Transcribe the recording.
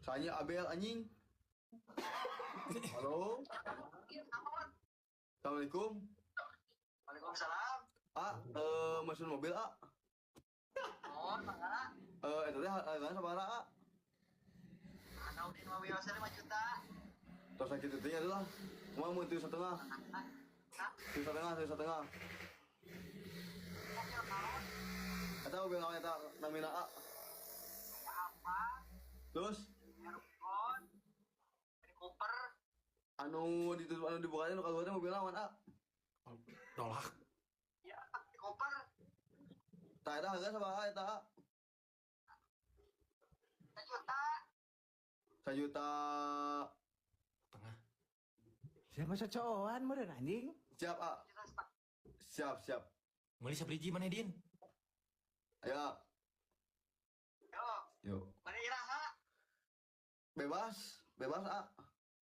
Saya Abel, anjing. Halo. Assalamualaikum. Waalaikumsalam. Ah, mesin mobil, ah. Oh, mangga. Eh, itu teh hargana sabaraha, ah? Anu di mobil 5 juta. Tos sakitu teh adalah. Kumaha mun 3,5? 3,5, 3,5. Mobil naon? Eta mobil naon eta namina, ah? Apa? Terus Rubicon. Mini Cooper. Anu ditutup, anu dibuka, nu kaluar teh mobil naon, ah? Tolak. Ya, Mini Cooper. Tah, eta harga sabaraha eta, ah? 1 juta. 1,5. Siapa cocokan meureun, anjing? Siap, ah. Juta setengah. Siap, siap. Meuli sabriji mana, Din? Ayo. Yo, Yuk. mana iraha? Bebas, bebas, ah.